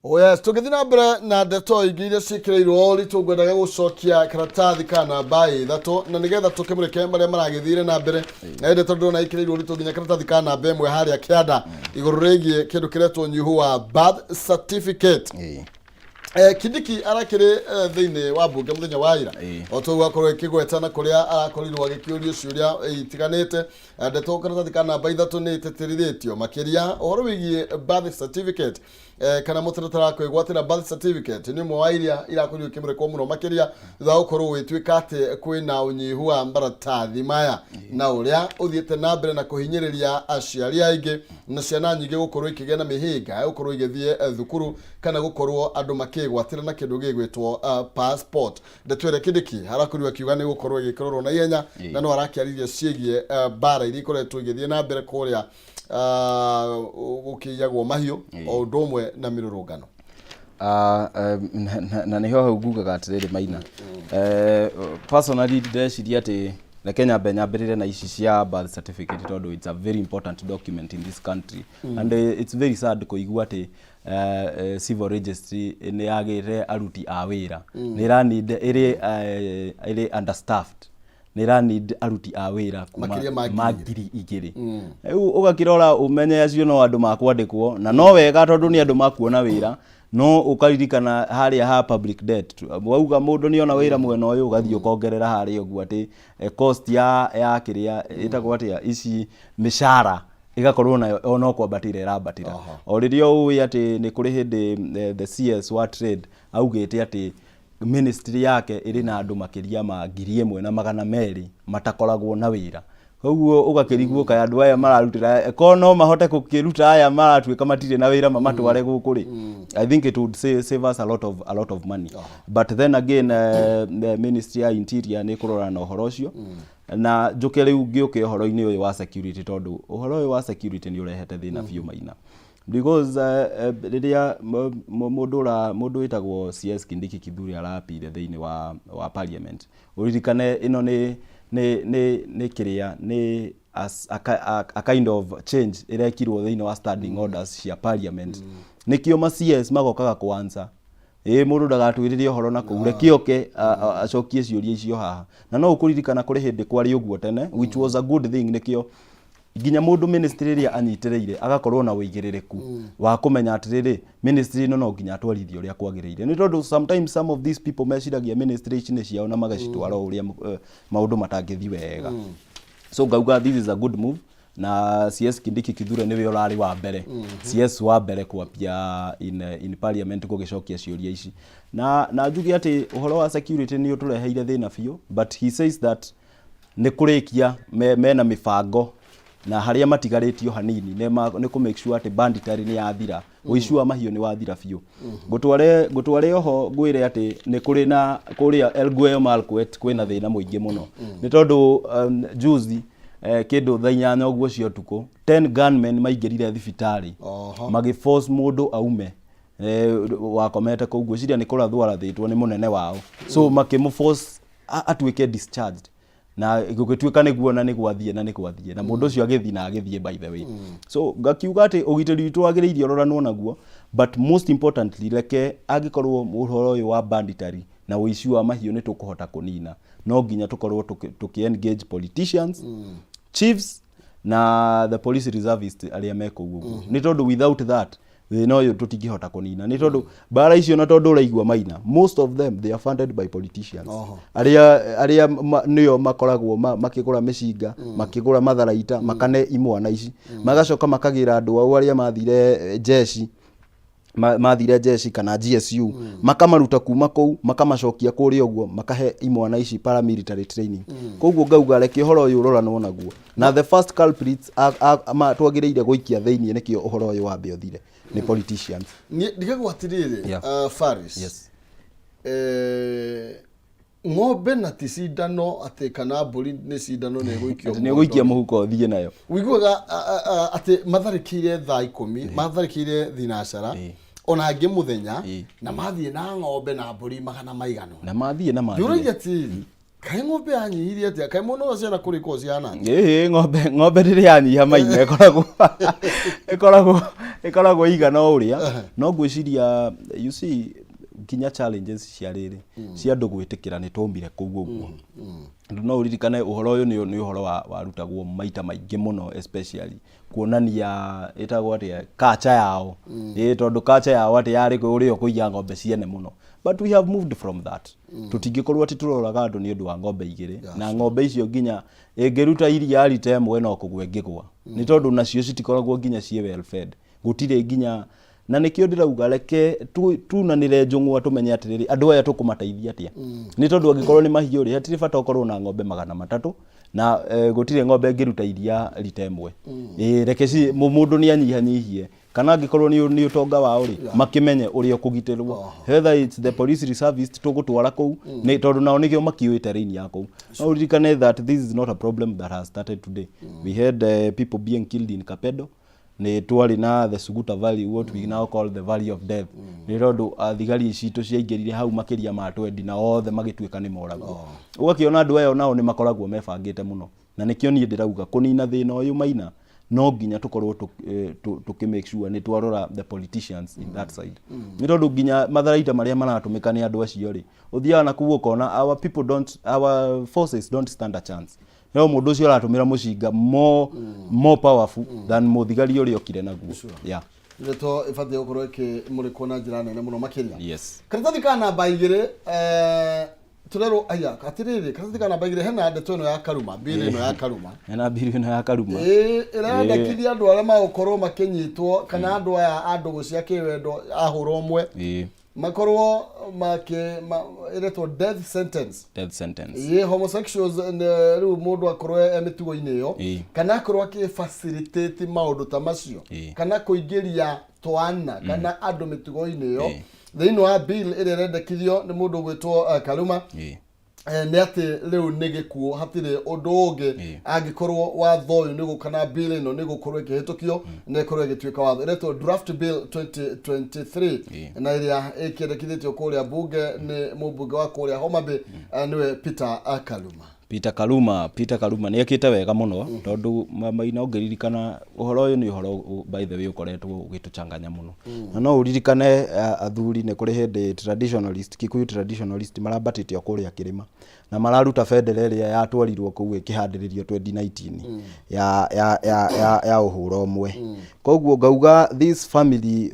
Oh yes, tũgĩthiĩ na mbere na ndeto ingĩ iria ciĩkĩrĩirwo ũritũ, ngwendaga gũcokia karatathi ka namba 3 na nĩgetha tũkĩmũrĩke marĩa maragĩthire na mbere. Na ndeto ndĩrona ĩkĩrĩirwo ũritũ nginya karatathi ka namba 1 harĩa kĩanda, igũrũ rĩgiĩ kĩndũ kĩretwo ũnyihu wa birth certificate. Kindiki arakĩrĩ thĩinĩ wa mbunge mũthenya wa ira, o toguo akorwo ĩkĩgweta na kũrĩa arakorirwo agĩkĩũrio ciũria itiganĩte. Ndeto karatathi ka namba 3 nĩ ĩtĩtĩrithĩtio makĩria ũhoro wĩgiĩ birth certificate, kana mũtaratara wa kwĩgwatĩra birth certificate nĩ ũmwe wa iria irakorirwo ikĩmũrĩkwo mũno makĩria thutha wa gũkorwo gwĩtuĩka atĩ kwĩna ũnyihu wa maratathi maya, na ũrĩa ũthiĩte na mbere na kũhinyĩrĩria aciari aingĩ na ciana nyingĩ gũkorwo ikĩgĩa na mĩhĩnga ya gũkorwo igĩthiĩ thukuru kana gũkorwo andũ makĩgwatĩra na kĩndũ gĩgwĩtwo passport. Ndeto ĩrĩa Kindiki harakorirwo akiuga nĩ gũkorwo ĩgĩkĩrorwo na ihenya, na no arakĩaririe ciĩgiĩ mbara iria ikoretwo igĩthiĩ na mbere kũrĩa gũkĩiyagwo mahiũ o ũndũ ũmwe na mĩrũrũngano. Na nĩho hau ngugaga atĩrĩrĩ Maina, personally ndĩreciria atĩ reke nyambe nyambĩrĩre na ici cia birth certificate, tondũ it's a very important document in this country, and it's very sad kũigua atĩ civil registry nĩ yagĩte aruti a wĩra, nĩ ĩra need ĩrĩ understaffed, nĩ ĩra need aruti a wĩra kuma Makĩria ma ma 2,000. Rĩu ũgakĩrora ũmenye acio no andũ makwandĩkwo, na no wega tondũ nĩ andũ makuona wĩra, no ũkaririkana harĩa ha public debt wauga mũndũ nĩ ona wĩra mwena ũyũ, ũgathiĩ ũkongerera harĩa ũguo atĩ cost ya kĩrĩa ĩtagwo atĩa ici mĩcara ĩgakorwo nayo o no kwambatĩra ĩrambatĩra, o rĩrĩa ũĩ atĩ nĩ kũrĩ hĩndĩ the CS wa trade augĩte atĩ ministry yake ĩrĩ na andũ makĩria ma 1,200 matakoragwo na wĩra. Koguo ũgakĩrigwo kaĩ andũ aya mararutĩra ko no mahote gũkĩruta aya maratuĩka matirĩ na wĩra mamatware gũkũ rĩ. I think it would save us a lot of money. But then again, the ministry ya interior nĩ kũrora na ũhoro ũcio, na njũke rĩu ngĩũke ũhoro-inĩ ũyũ wa security, tondũ ũhoro ũyũ wa security nĩ ũrehete thĩna biũ Maina, because rĩrĩa mũndũ wĩtagwo CS Kindiki Kithure arapire thĩinĩ wa parliament, ũririkane ĩno nĩ kĩrĩa nĩ as a kind of change ĩrekirwo thĩinĩ wa standing orders cia parliament. Nĩkĩo ma CS magokaga kũ answer ĩĩ mũndũ ndagatwĩrĩre ũhoro na kũu, reke oke acokie ciũria icio haha. Na no ũkũririkana kũrĩ hĩndĩ kwarĩ ũguo tene, which was a good thing. Nĩkĩo nginya mũndũ ministry ĩrĩa anyitĩrĩire agakorwo na ũigĩrĩrĩku wa kũmenya atĩrĩrĩ, ministry ĩno no nginya atwarithie ũrĩa kwagĩrĩire, nĩ tondũ sometimes some of these people meciragia ministry ici nĩ ciao na magacitwara o ũrĩa maũndũ matangĩthiĩ wega. So ngauga this is a good move, na CS Kindiki Kithure nĩwe ũrarĩ wa mbere, CS wa mbere kwapia in parliament gũgĩcokia ciũria ici. Na njuge atĩ ũhoro wa security nĩ ũtũreheire thĩna biũ, but he says that nĩ kũrĩkia mena mĩbango na harĩa matigarĩtio hanini nĩ kũ make sure atĩ banditry nĩ yathira, ũici wa mahiũ nĩ wathira biũ. Ngũtware oho ngwĩre atĩ nĩ kũrĩ na kũrĩa Elgeyo Marakwet kwĩna thĩna mũingĩ mũno, nĩ tondũ juzi Kĩndũ thaa 8 ũguo cia ũtukũ, 10 gunmen maingĩrire thibitarĩ, magĩ force mũndũ aume wakomete kũu. Ngwĩciria nĩ kũrathwo arathĩtwo nĩ mũnene wao, so makĩmũ force atuĩke discharged, na gũgĩtuĩka nĩguo na nĩgwathiĩ na nĩgwathiĩ na mũndũ ũcio agĩthiĩ na agĩthiĩ, by the way. So ngakiuga atĩ ũgitĩri witũ wagĩrĩire ũroranwo naguo, but most importantly, reke angĩkorwo ũhoro ũyũ wa banditry na ũici wa mahiũ nĩ tũkũhota kũnina, no nginya tũkorwo tũkĩ engage politicians, chiefs na the police reservist arĩa me kũu ũguo, nĩ tondũ without that thĩna ũyũ tũtingĩhota kũnina, nĩ tondũ mbara icio, na tondũ ũraigua Maina, most of them, they are funded by politicians arĩa nĩo makoragwo makĩgũra mĩcinga, makĩgũra matharaita, makane imwana ici, magacoka makagĩra andũ ao arĩa mathire jeshi, mathire jeshi kana GSU, makamaruta kuma kũu, makamacokia kũrĩa ũguo, makahe imwana ici paramilitary training. Koguo ngauga reke ũhoro ũyũ ũroranwo naguo, na the first culprits twagĩrĩire gũikia thĩiniĩ, nĩkĩo ũhoro ũyũ wambe ũthire, nĩ politicians. Ndigagwo atĩrĩrĩ, Faris, ng'ombe na ti cindano, atĩ kana mbũri nĩ cindano nĩ ĩgũikio. Atĩ nĩ ũgũikia mũhuko ũthiĩ nayo. Ũiguaga atĩ matharĩkĩire thaa 10, matharĩkĩire thinacara, ona angĩ mũthenya, na mathiĩ na ng'ombe na mbũri magana maigana. Na mathiĩ na mathiĩ. Ndĩũragia atĩrĩrĩ, kaĩ ng'ombe yanyihirie atĩa? Kaĩ mũno ũcio ciana kũrĩ ko cihana? Ĩĩ, ng'ombe rĩrĩa yanyiha, Maina, ĩkoragwo ĩigana o ũrĩa. No ngwĩciria, you see, nginya challenges cia rĩrĩ cia andũ gwĩtĩkĩra nĩ twaumire kũu ũguo. Tondũ no ũririkane ũhoro ũyũ nĩ ũhoro warutagwo maita maingĩ mũno, especially kuonania ĩtagwo atĩa, culture yao. Ĩĩ, tondũ culture yao atĩ yarĩ ũrĩa ũkũiya ng'ombe ciene mũno, but we have moved from that. Tũtingĩkorwo atĩ tũroraga andũ nĩ ũndũ wa ng'ombe igĩrĩ, na ng'ombe icio nginya ĩngĩruta iria rita ĩmwe no kũgwa ĩngĩgwa, nĩ tondũ nacio citikoragwo nginya ciĩ well fed, gũtirĩ nginya. Na nĩkĩo ndĩrauga reke tunanĩre njũng'wa, tũmenye atĩrĩrĩ, andũ aya tũkũmateithia atĩa, nĩ tondũ angĩkorwo nĩ mahiũ rĩ, hatirĩ bata ũkorwo na ng'ombe 300 na gũtirĩ ng'ombe ĩngĩruta iria rita ĩmwe. Ĩĩ, reke mũndũ nĩ anyihanyihie, kana angĩkorwo nĩ ũtonga wao rĩ, makĩmenye ũrĩa ũkũgitĩrwo, whether it's the police reservist tũgũtwara kũu, nĩ tondũ nao nĩkĩo makĩũĩ terrain ya kũu. No ũririkane that this is not a problem that has started today. We had people being killed in Kapedo, nĩ twarĩ na the Suguta Valley, what we now call the Valley of Death, nĩ tondũ thigari citũ ciaingĩrire hau makĩria ma 20 na othe magĩtuĩka nĩ moragwo. Ũgakĩona andũ aya nao nĩ makoragwo mebangĩte mũno, na nĩkĩo niĩ ndĩrauga kũnina thĩna ũyũ, Maina, no nginya tũkorwo tũkĩ make sure nĩ twarora the politicians in that side, nĩ tondũ nginya matharaita marĩa maratũmĩka nĩ andũ acio rĩ, ũthiaga na kũu ũkona our people don't, our forces don't stand a chance. No mũndũ ũcio aratũmĩra mũcinga more powerful than mũthigari ũrĩa okire naguo, yeah. Ndeto ĩbatiĩ gũkorwo ĩkĩmũrĩkwo na njĩra nene mũno makĩria. Karatathi ka namba 2, tũrerwo aya atĩrĩrĩ, karatathi ka namba 2 hena ndeto ĩno ya Karuma, bill ĩno ya Karuma. Hena bill ĩno ya Karuma. Ĩĩ, ĩrandekithia andũ arĩa magũkorwo makĩnyitwo kana andũ aya a ndũgũ cia kĩwendo ahũra ũmwe makorwo makĩ ĩretwo death sentence. Death sentence. Ĩĩ, homosexuals rĩu mũndũ akorwo e mĩtugo-inĩ ĩyo, kana akorwo akĩ facilitate maũndũ ta macio, kana kũingĩria twana kana andũ mĩtugo-inĩ ĩyo, thĩinĩ wa bill ĩrĩa ĩrendekithio nĩ mũndũ ũgwĩtwo Karuma, nĩ atĩ rĩu nĩ gĩkuũ, hatirĩ ũndũ ũngĩ. Angĩkorwo watho ũyũ nĩ gũka na bill ĩno nĩ gũkorwo ĩkĩhĩtũkio na ĩkorwo ĩgĩtuĩka watho, ĩretwo draft bill 2023, na ĩrĩa ĩkĩendekithĩtio kũrĩa bunge nĩ mũmbunge wa kũrĩa Homa Bay, nĩwe Peter Kaluma. Peter Kaluma. Peter Kaluma nĩ ekĩte wega mũno, tondũ Maina, ũngĩririkana ũhoro ũyũ nĩ ũhoro by the way ũkoretwo ũgĩtũchanganya mũno, na no ũririkane athuri nĩ kũrĩ hĩndĩ traditionalist, Kikuyu traditionalist marambatĩte o kũrĩa kĩrĩma na mararuta bendera ĩrĩa yatwarirwo kũu ĩkĩhandĩrĩrio 2019 ya ũhũra ũmwe. Koguo ngauga this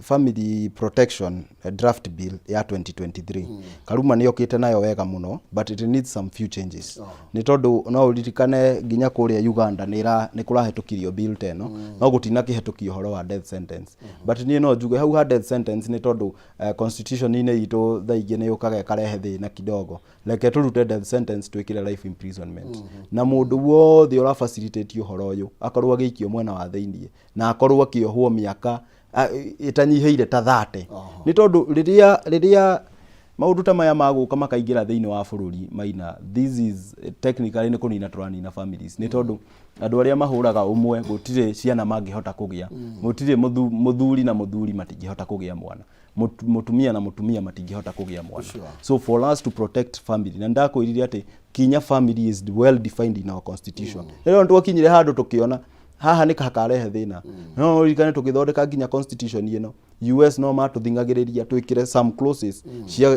family protection draft bill ya 2023, Karuma nĩ okĩte nayo wega mũno, but it needs some few changes, nĩ tondũ no ũririkane nginya kũrĩa Uganda nĩ kũrahĩtũkirio bill ta ĩno, no gũtinakĩhĩtũkio ũhoro wa death sentence. But niĩ no njuge hau ha death sentence, nĩ tondũ constitution-inĩ itũ thaa ingĩ nĩ yũkaga ĩkarehe thĩna kidogo. Reke tũrute death sentence, twĩkĩre life imprisonment, na mũndũ wothe ũra facilitate ũhoro ũyũ akorwo agĩikio mwena wa thĩiniĩ na akorwo akĩohwo mĩaka ĩtanyihĩire ta 30, nĩ tondũ rĩrĩa Maũndũ ta maya magũka makaingĩra thĩinĩ wa bũrũri, Maina, this is technically nĩ kũnina tũranina families, nĩ tondũ andũ arĩa mahũraga ũmwe gũtirĩ ciana mangĩhota kũgĩa, gũtirĩ mũthuri na mũthuri matingĩhota kũgĩa mwana, mũtumia na mũtumia matingĩhota kũgĩa mwana. So for us to protect family, na ndakwĩrire atĩ kinya family is well defined in our constitution. Rĩrĩa twakinyire handũ tũkĩona haha nĩ hakarehe thĩna, no ũririkane tũgĩthondeka nginya constitution ĩno, US no matũthing'agĩrĩria twĩkĩre some clauses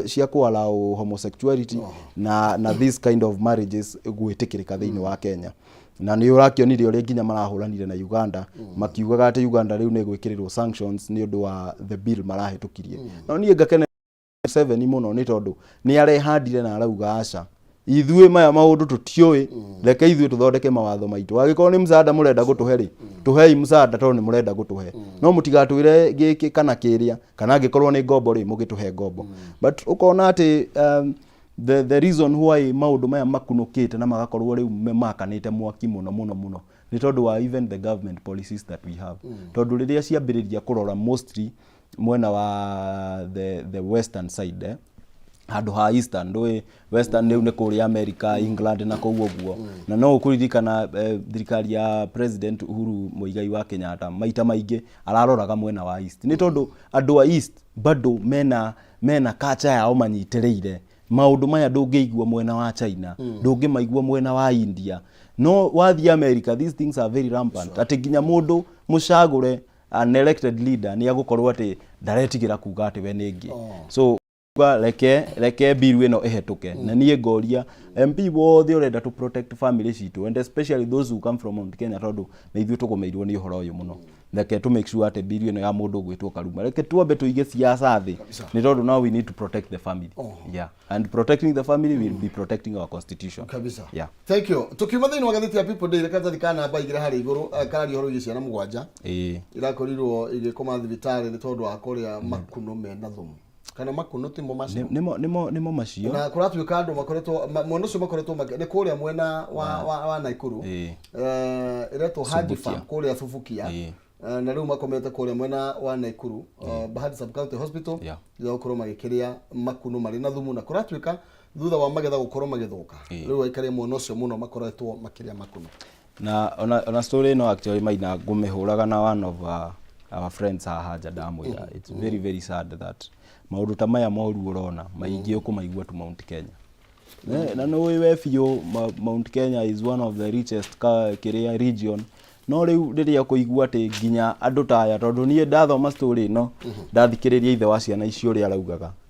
cia kũ allow homosexuality na this kind of marriages gwĩtĩkĩrĩka thĩinĩ wa Kenya. Na nĩ ũrakĩonire ũrĩa nginya marahũranire na Uganda, makiugaga atĩ Uganda rĩu nĩ ĩgwĩkĩrĩrwo sanctions nĩ ũndũ wa the bill marahĩtũkirie. No niĩ ngakena Museveni mũno, nĩ tondũ nĩ arehandire na arauga, "Aca, ithuĩ maya maũndũ tũtiũĩ, reke ithuĩ tũthondeke mawatho maitũ. Angĩkorwo nĩ msaada mũrenda gũtũhe rĩ, tũhei msaada tondũ nĩ mũrenda gũtũhe, no mũtigatwĩre gĩkĩ kana kĩrĩa, kana angĩkorwo nĩ ngombo rĩ, mũgĩtũhe ngombo." But ũkona atĩ the reason why maũndũ maya makunũkĩte na magakorwo rĩu makanĩte mwaki mũno mũno mũno nĩ tondũ wa even the government policies that we have, tondũ rĩrĩa ciambĩrĩria kũrora mostly mwena wa the western side, handũ ha eastern. Ndũĩ western rĩu nĩ kũrĩa America, England na kũu ũguo. Na no ũkũririkana thirikari ya President Uhuru Muigai wa Kenyatta maita maingĩ araroraga mwena wa east, nĩ tondũ andũ a east bado mena culture yao manyitĩrĩire. Maũndũ maya ndũngĩigua mwena wa China, ndũngĩmaigua mwena wa India, no wathiĩ America these things are very rampant, atĩ nginya mũndũ mũcagũre, an elected leader, nĩ agũkorwo atĩ ndaretigĩra kuga atĩ we nĩ ngĩ. So kuga reke bill ĩno ĩhetũke. Na niĩ ngoria MP wothe ũrenda to protect family citũ, and especially those who come from Mount Kenya, tondũ nĩ ithuĩ tũgũmĩirwo nĩ ũhoro ũyũ mũno, reke to make sure atĩ bill ĩno ya mũndũ ũgwĩtwo Karuma, reke twambe tũige siasa thĩ, nĩ tondũ now we need to protect the family. Yeah, and protecting the family will be protecting our constitution. Kabisa. Yeah. Thank you. Tukiuma thĩinĩ wa ngathĩti ya People Daily, karatathi ka namba 2 harĩa igũrũ, kararia ũhoro wĩgiĩ ciana mũgwanja irakorirwo igĩkoma thibitarĩ nĩ tondũ wa kũrĩa makuno mena thumu, kana makuno timo macio. Nĩmo macio. Na kũratuĩka andũ makoretwo mwena ũcio makoretwo nĩ kũrĩa mwena wa Naikuru. Ĩretwo Haji Farm kũrĩa Subukia. Na rĩu makomete kũrĩa mwena wa Naikuru, Bahati Sub County Hospital, thutha wa gũkorwo magĩkĩrĩa makuno marĩ na thumu, na kũratuĩka thutha wa magetha gũkorwo magĩthũka, rĩu aikari a mwena ũcio mũno makoretwo makĩrĩa makuno. Na ona story ĩno actually, Maina, ngũmĩhũraga na one of our friends haha nja, ndamwĩra it's very very sad that maũndũ ta maya moru ũrona maingĩ ũkũmaigua tu Mount Kenya. Na nĩ ũĩ we biũ Mount Kenya is one of the richest ka kĩrĩa region, no rĩu rĩrĩa ũkũigua atĩ nginya andũ ta aya, tondũ niĩ ndathoma story ĩno, ndathikĩrĩria ithe wa ciana icio ũrĩa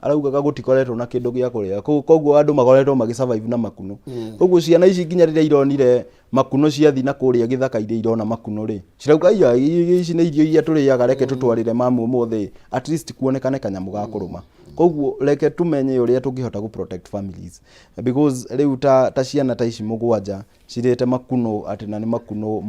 araugaga gũtikoretwo na kĩndũ gĩa kũrĩa. Koguo andũ makoretwo magĩ survive na makuno. Koguo ciana ici nginya rĩrĩa ironire makuno ciathi na kũrĩa gĩthaka-inĩ, irona makuno rĩ, cirauga, "Iya, ici nĩ irio iria tũrĩaga, reke tũtwarĩre mamu ũmũthĩ, at least kuonekane kanyamũ ga kũrũma." Koguo reke tumenye ũrĩa tũngĩhota gũ protect families, because rĩu ta ciana ta ici mũgwanja cirĩte makuno, atĩ na nĩ makuno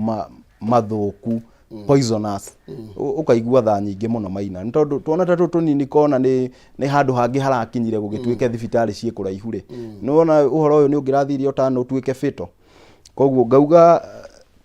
mathũku, poisonous. Ũkaigua tha nyingĩ mũno, Maina, nĩ tondũ tuona ta tũtũ tũnini kona nĩ handũ hangĩ harakinyire gũgĩtuĩke thibitarĩ ciĩ kũraihu rĩ, nĩwona ũhoro ũyũ nĩ ũngĩrathire ũtano ũtuĩke fatal. Koguo ngauga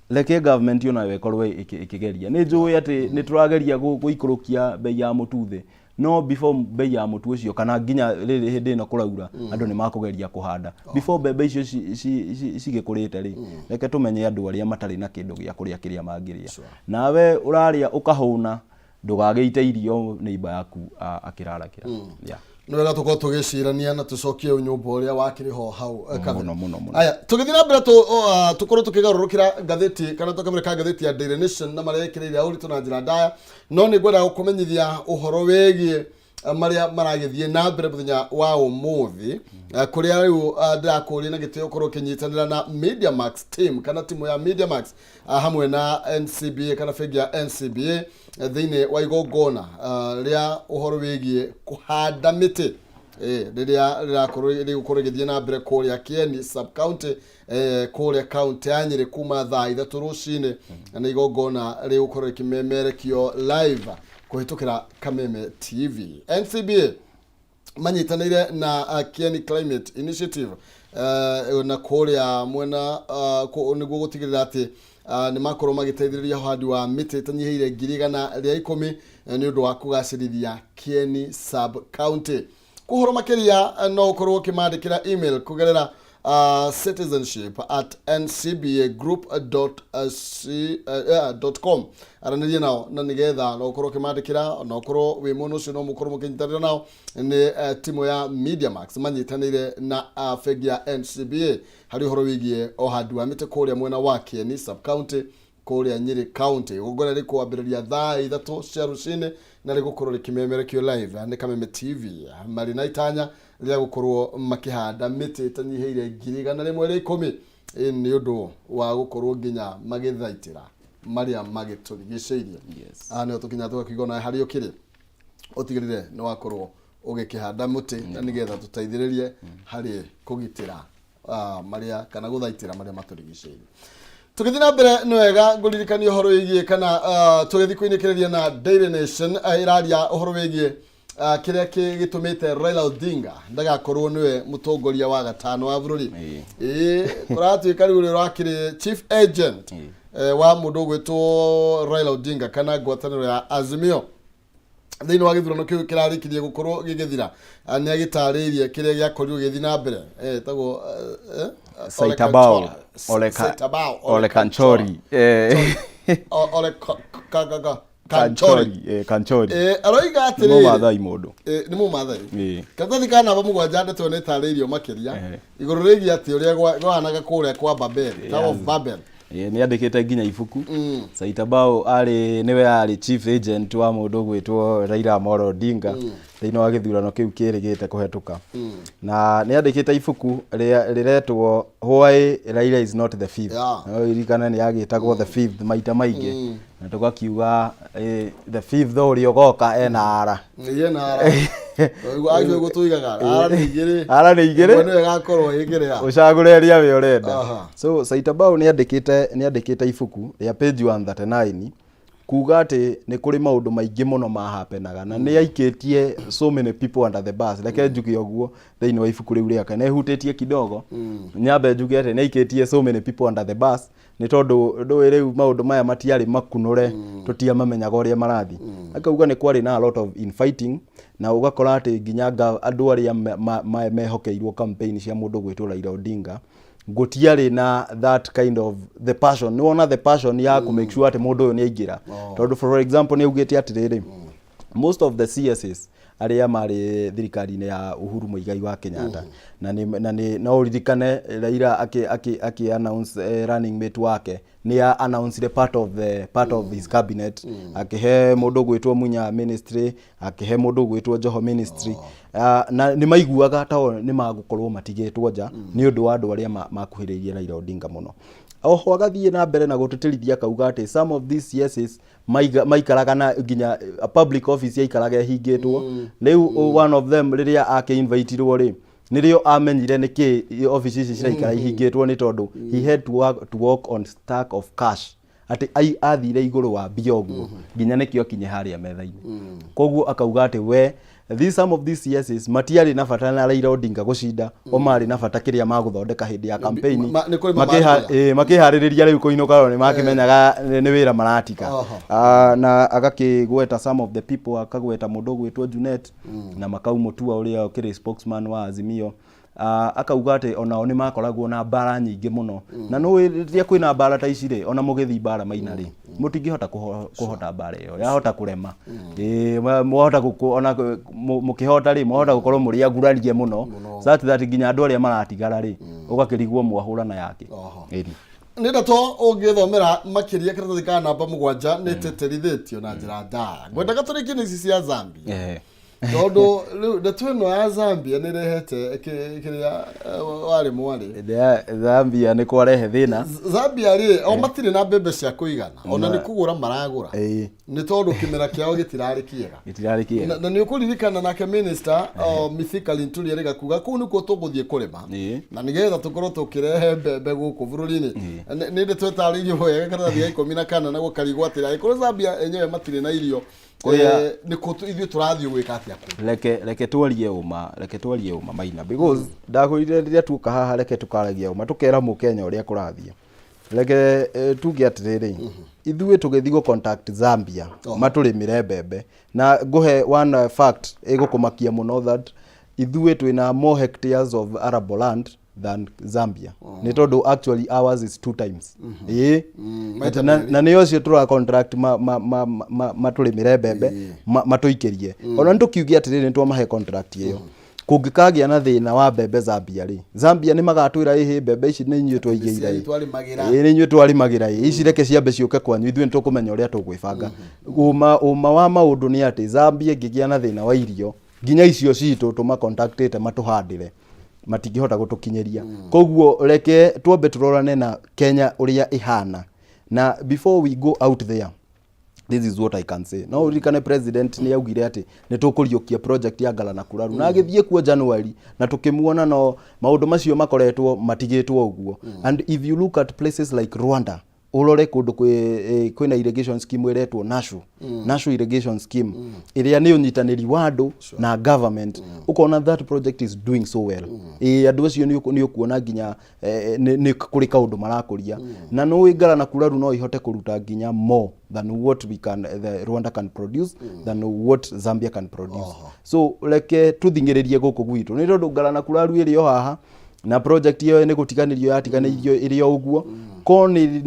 reke government onayo ĩkorwo ĩkĩgeria. Nĩ njũĩ atĩ nĩ tũrageria gũikũrũkia bei ya mũtu thĩ, no before bei ya mũtu ũcio, kana nginya rĩrĩ hĩndĩ ĩno kũraura, andũ nĩ makũgeria kũhanda before mbembe icio cigĩkũrĩte rĩ, reke tũmenye andũ arĩa matarĩ na kĩndũ gĩa kũrĩa kĩrĩa mangĩrĩa. Nawe ũrarĩa ũkahũna, ndũgagĩite irio neighbor yaku akĩraragĩra. Yeah. Nĩ wega tũkorwo tũgĩcirania na tũcokie nyũmba ũrĩa wakĩrĩ ho hau, Kevin. Mũno, mũno, mũno. Aya, tũgĩthiĩ na mbere, tũkorwo tũkĩgarũrũkĩra ngathĩti kana tũkamere ka ngathĩti ya Daily Nation na marĩa ĩkĩrĩire ũritũ na njĩra ndaya, no nĩ ngwenda gũkũmenyithia ũhoro wĩgiĩ marĩa maragĩthiĩ na mbere mũthenya wa ũmũthĩ, kũrĩa rĩu ndĩrakũria na gĩtĩo ũkorwo ũkĩnyitanĩra na Media Max team, kana timu ya Media Max, hamwe na NCBA kana bengi ya NCBA, thĩinĩ wa igongona rĩa ũhoro wĩgiĩ kũhanda mĩtĩ, rĩrĩa rĩrakorwo rĩgũkorwo rĩgĩthiĩ na mbere kũrĩa Kieni sub county, kũrĩa kaunti ya Nyĩrĩ, kuma thaa 3 rũcinĩ, na nĩ igongona rĩgũkorwo rĩkĩmemerekio live kũhĩtũkĩra Kameme TV. NCBA manyitanĩire na Kieni Climate Initiative na kũrĩa mwena nĩguo gũtigĩrĩra atĩ nĩ makorwo magĩteithĩrĩria ũhandi wa mĩtĩ ĩtanyihĩire 110,000, nĩ ũndũ wa kũgacĩrithia Kieni sub county. Kũhoro makĩria no ũkorwo ũkĩmandĩkĩra email kũgerera citizenship@ncbagroup.com. Aranĩria nao na nĩgetha no ũkorwo ũkĩmandĩkĩra, na ũkorwo wĩ mwena ũcio no mũkorwo mũkĩnyitanĩra nao. Nĩ timu ya Mediamax manyitanĩire na bengi ya NCBA harĩ ũhoro wĩgiĩ ũhandi wa mĩtĩ kũrĩa mwena wa Kieni sub county, kũrĩa Nyĩrĩ county. Igongona rĩkwambĩrĩria thaa 3 cia rũcinĩ na rĩgũkorwo rĩkĩmemerekio live nĩ Kameme TV, marĩ na itanya rĩa gũkorwo makĩhanda mĩtĩ ĩtanyihĩire 110,000. Ĩ nĩ ũndũ wa gũkorwo nginya magĩthaitĩra marĩa magĩtũrigicĩirie. Aha nĩho tũkinya tũgakiuga ona harĩa ũkĩrĩ ũtigĩrĩre nĩ wakorwo ũgĩkĩhanda mũtĩ, na nĩgetha tũteithĩrĩrie harĩ kũgitĩra marĩa kana gũthaitĩra marĩa matũrigicĩirie. Tũgĩthiĩ na mbere, nĩ wega ngũririkania ũhoro wĩgiĩ kana tũgĩthiĩ kũinĩkĩrĩria na Daily Nation ĩraria ũhoro wĩgiĩ kĩrĩa gĩtũmĩte Raila Odinga ndagakorwo nĩwe mũtongoria wa gatano wa bũrũri. Ĩĩ, kũratuĩka rĩu ũrĩa ũrakĩrĩ chief agent wa mũndũ ũgwĩtwo Raila Odinga kana ngwatanĩro ya Azimio thĩinĩ wa gĩthurano kĩu kĩrarĩkirie gũkorwo gĩgĩthira, nĩ agĩtarĩirie kĩrĩa gĩakorirwo gĩgĩthiĩ na mbere. Ĩtagwo Saitabao. Saitabao. Ole Kanchori. Ole Kanchori. Kanchori. Aroiga Nĩ atĩrĩrĩ, Mũmathai mũndũ. Nĩ Mũmathai. Karatathi ka namba 7, ndeto nĩ ĩtarĩirio makĩria igũrũ rĩgiĩ atĩ ũrĩa gwahanaga kũrĩa kwa Babel, Tower of Babel. Nĩ andĩkĩte nginya ibuku. Saitabao arĩ nĩwe arĩ chief agent wa mũndũ ũgwĩtwo Raila Amolo Odinga thĩinĩ wa gĩthurano kĩu kĩrĩgĩte kũhetũka, na nĩ andĩkĩte ibuku rĩretwo "Why Raila Is Not the Fifth". No ririkane nĩ agĩtagwo the fifth maita maingĩ, na tũgakiuga the fifth ũrĩa ũgoka ena ara. Iye na ara acio ũguo tuigaga ara nĩ igĩrĩ. Ara nĩ igĩrĩ. Ĩmwe nĩyo ĩgakorwo ĩkĩrĩa. Ũcagũre ĩrĩa we ũrenda. So Saitabao nĩ andĩkĩte ibuku rĩa page 139 kuga atĩ nĩ kũrĩ maũndũ maingĩ mũno mahapenaga, na nĩ aikĩtie so many people under the bus, reke njuge ũguo, thĩinĩ wa ibuku rĩu rĩake. Nĩ hutĩtie kidogo, nyambe njuge atĩ nĩ aikĩtie so many people under the bus, nĩ tondũ ndũĩ rĩu maũndũ maya matiarĩ makunũre, tũtiamamenyaga ũrĩa marathiĩ. Akauga nĩ kwarĩ na a lot of infighting, na ũgakora atĩ nginya andũ arĩa mehokeirwo campaign cia mũndũ gwĩtwo Raila Odinga gũtiarĩ na that kind of the passion, nĩ wona the passion ya kũ make sure atĩ mũndũ ũyũ nĩ aingĩra. Tondũ for example, nĩ augĩte atĩrĩrĩ, most of the CSs arĩa marĩ thirikari-inĩ ya Uhuru Muigai wa Kenyatta, na nĩ no ũririkane Raila akĩ announce running mate wake, nĩ a announced part of his cabinet, akĩhe mũndũ ũgwĩtwo Munya ministry, akĩhe mũndũ ũgwĩtwo Joho ministry. Na nĩ maiguaga ta o nĩ magũkorwo matigĩtwo nja nĩ ũndũ wa andũ arĩa makuhĩrĩirie Raila Odinga mũno. Oho agathiĩ na mbere na gũtĩtĩrithia, akauga atĩ some of these CSs maikaraga na nginya a public office yaikaraga ĩhingĩtwo. Rĩu one of them rĩrĩa akĩ-invitirwo rĩ, nĩrĩo amenyire nĩkĩ office ici ciraikara ihingĩtwo, nĩ tondũ he had to work on stack of cash, atĩ athire igũrũ wa mbia ũguo nginya nĩkĩo akinye harĩa metha-inĩ. Koguo akauga atĩ we these some of these CSs matiarĩ na bata na Raila Odinga gũcinda, o marĩ na bata kĩrĩa magũthondeka hĩndĩ ya campaign. Nĩ kũrĩma marĩmaga. Makĩharĩrĩria rĩu kũinũka, nĩ makĩmenyaga nĩ wĩra maratiga. Na agakĩgweta some of the people, akagweta mũndũ ũgwĩtwo Junet na Makau Mutua ũrĩa ũkĩrĩ spokesman wa Azimio. Akauga atĩ onao nĩ makoragwo na mbara nyingĩ mũno, na nũĩ rĩrĩa kwĩna mbara ta ici rĩ, ona mũgĩthiĩ mbara maina rĩ, mũtingĩhota kũhota mbara ĩyo, yahota kũrema. Ĩĩ, mwahota ona mũkĩhota rĩ, mwahota gũkorwo mũrĩ agurarie mũno such that nginya andũ arĩa maratigara rĩ, ũgakĩrigwo mwahũrana yake. Ĩni. Nĩ ndeto ũngĩthomera makĩria karatathi ka namba 7, nĩ tĩtĩrithĩtio na njĩra ndaya. Ngwendaga tũrĩkie na ici cia Zambia, tondũ rĩu ndeto ĩno ya Zambia nĩ ĩrehete kĩrĩa warĩ mwarĩ. Zambia nĩ kwarehe thĩna. Zambia rĩ, o matirĩ na mbembe cia kũigana, ona nĩ kũgũra maragũra, nĩ tondũ kĩmera kĩao gĩtirarĩ kĩega. Gĩtirarĩ kĩega. Na nĩ ũkũririkana nake minister Mithika Linturi arĩga kuga kũu nĩkuo tũgũthiĩ kũrĩma na nĩgetha tũkorwo tũkĩrehe mbembe gũkũ bũrũri-inĩ. Nĩ ndeto ĩtarĩirio wega karatathi ga 14, na gũkarigwo atĩrĩ, angĩkorwo Zambia enyewe matirĩ na irio, nĩkũ ithuĩ tũrathiĩ gwĩka atĩa kũu? Reke twarie ũma, reke twarie ũma maina, because ndakwĩrire rĩrĩa tuoka haha, reke tũkaragia ũma, tũkera mũkenya ũrĩa kũrathiĩ. Reke tuge atĩrĩrĩ, ithuĩ tũgĩthiĩ gũ contact Zambia matũrĩmĩre mbembe, na ngũhe one fact ĩgũkũmakia mũno, that Ithuĩ twĩna more hectares of arable land than Zambia, nĩ tondũ actually ours is two times, ĩĩ. Maita Na, na nĩ ũcio tũra contract matũrĩmĩre mbembe, matũikĩrie. Ona nĩ tũkiuge atĩrĩrĩ, nĩ twamahe contract ĩyo, kũngĩkagĩa na thĩna wa mbembe Zambia rĩ, Zambia nĩ magatwĩra, ĩhĩ, mbembe ici nĩ inyuĩ twaigĩire Nĩ ĩ. twarĩmagĩra. Ĩĩ, nĩ inyuĩ twarĩmagĩra ĩ, ici reke ciambe ciũke kwanyu, ithuĩ nĩ tũkũmenya ũrĩa tũgwĩbanga. Ũma wa maũndũ nĩ atĩ Zambia ĩngĩgĩa na thĩna wa irio, nginya icio citũ tũmacontactĩte matũhandĩre matingĩhota gũtũkinyĩria. Koguo reke twambe tũrorane na Kenya ũrĩa ĩhana, na before we go out there, this is what I can say. No ũririkane president nĩ augire atĩ nĩ tũkũriũkia project ya Ngala na Kuraru, na agĩthiĩ kuo January na tũkĩmuona, no maũndũ macio makoretwo matigĩtwo ũguo. And if you look at places like Rwanda, ũrore kũndũ kwĩ kwĩna irrigation scheme ĩretwo Nashu, Nashu irrigation scheme, ĩrĩa nĩ ũnyitanĩri wa andũ na government, ũkona that project is doing so well. Ĩĩ, andũ acio nĩ ũkuona nginya nĩ kũrĩ kaũndũ marakũria, na nĩ Ngara na Kuraru no ihote kũruta nginya more than what we can, the Rwanda can produce, than what Zambia can produce. So reke tũthing'ĩrĩrie gũkũ gwitũ, nĩ tondũ Ngara na Kuraru ĩrĩ o haha, na project ĩyo nĩ gũtiganĩrio yatiganĩirio ĩrĩ o ũguo. Ko nĩ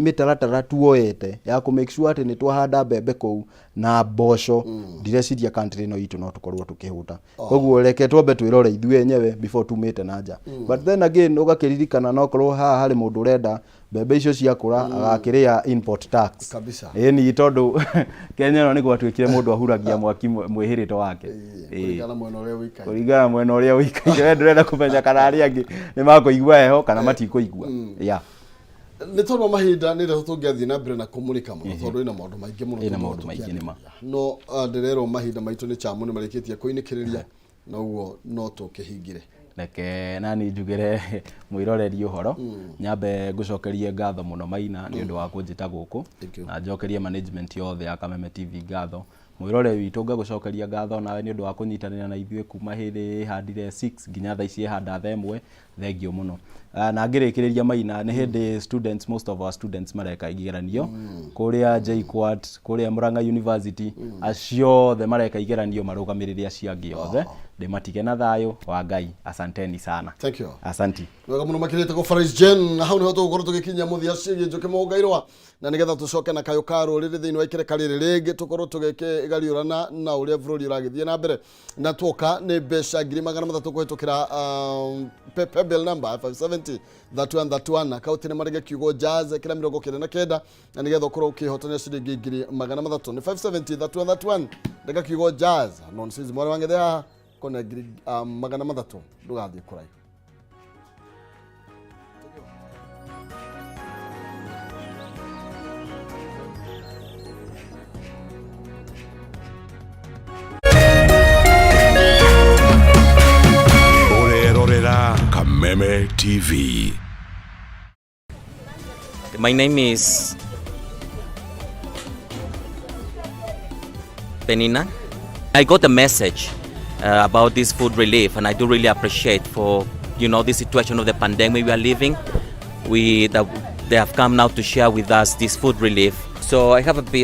mĩtaratara tuoete ya kũ make sure atĩ nĩ twahanda mbembe kũu na mboco, ndireciria country ĩno itũ no tũkorwo tũkĩhũta. Koguo reke twambe twĩrore ithuĩ enyewe before tumĩte na nja. But then again, ũgakĩririkana no korwo haha harĩ mũndũ ũrenda mbembe icio ciakũra agakĩrĩa import tax. Kabisa. Ĩni, tondũ Kenya ĩno nĩ gwatuĩkire mũndũ ahuragia mwaki mwĩhĩrĩto wake. Kũringana na mwena ũrĩa ũikaire. Kũringana na mwena ũrĩa ũikaire, we ndũrenda kũmenya kana arĩa angĩ nĩ makũigua heho kana matikũigua, yeah. Nĩ tondũ wa mahinda, nĩ ndeto tũngĩathiĩ na mbere na kũmũrĩka mũno, tondũ ĩna maũndũ maingĩ mũno Ĩna tũngĩkorwo maũndũ maingĩ, nĩ ma. tũkĩarĩrĩria. No ndĩrerwo mahinda maitũ nĩ chamu nĩ marĩkĩtie kũinĩkĩrĩria, na ũguo no tũkĩhingire. Reke nani njugĩre mwĩroreri ũhoro, nyambe ngũcokerie ngatho mũno Maina nĩ ũndũ wa kũnjĩta gũkũ. Thank you. Na njokerie management yothe ya Kameme TV ngatho. Mwĩroreri witũ, ngagũcokeria ngatho nawe nĩ ũndũ wa kũnyitanĩra na ithuĩ kuma hĩndĩ ĩhandire 6 nginya thaa ici ĩhanda thaa 1. Thank you mũno. Na ngĩrĩkĩrĩria Maina, nĩ hĩndĩ students, most of our students mareka igeranio kũrĩa JKUAT, kũrĩa Murang'a University, acio othe mareka igeranio marũgamĩrĩre acio angĩ othe, ndĩmatige na thayũ wa Ngai. Asanteni sana. Thank you. Asanti. Wega mũno makĩria tagwo Faris Jen, na hau nĩho tũgũkorwo tũgĩkinyia mũthia ciĩgiĩ Njũkĩ Mũgairwa, na nĩgetha tũcoke na kayũ ka rũrĩrĩ thĩinĩ wa ikereka rĩrĩ rĩngĩ, tũkorwo tũgĩkĩgariũrana na ũrĩa bũrũri ũragĩthiĩ na mbere. Na tuoka nĩ mbeca 300,000 kũhĩtũkĩra paybill number 570 3131, akaunti nĩ marĩge kiugo jazz kĩra 99, na nĩgetha ũkorwo ũkĩhotania ciringi 300,000. Nĩ 570 3131, ndeka kiugo jazz nonsense mwarĩ wangethe haha kona 300,000. Ndũgathiĩ kũraihu. Ũrerorera Kameme TV. My name is Penina. I got a message about this food relief, and I do really appreciate for the situation of the pandemic we are living. We that they have come now to share with us this food relief. So I have a bit.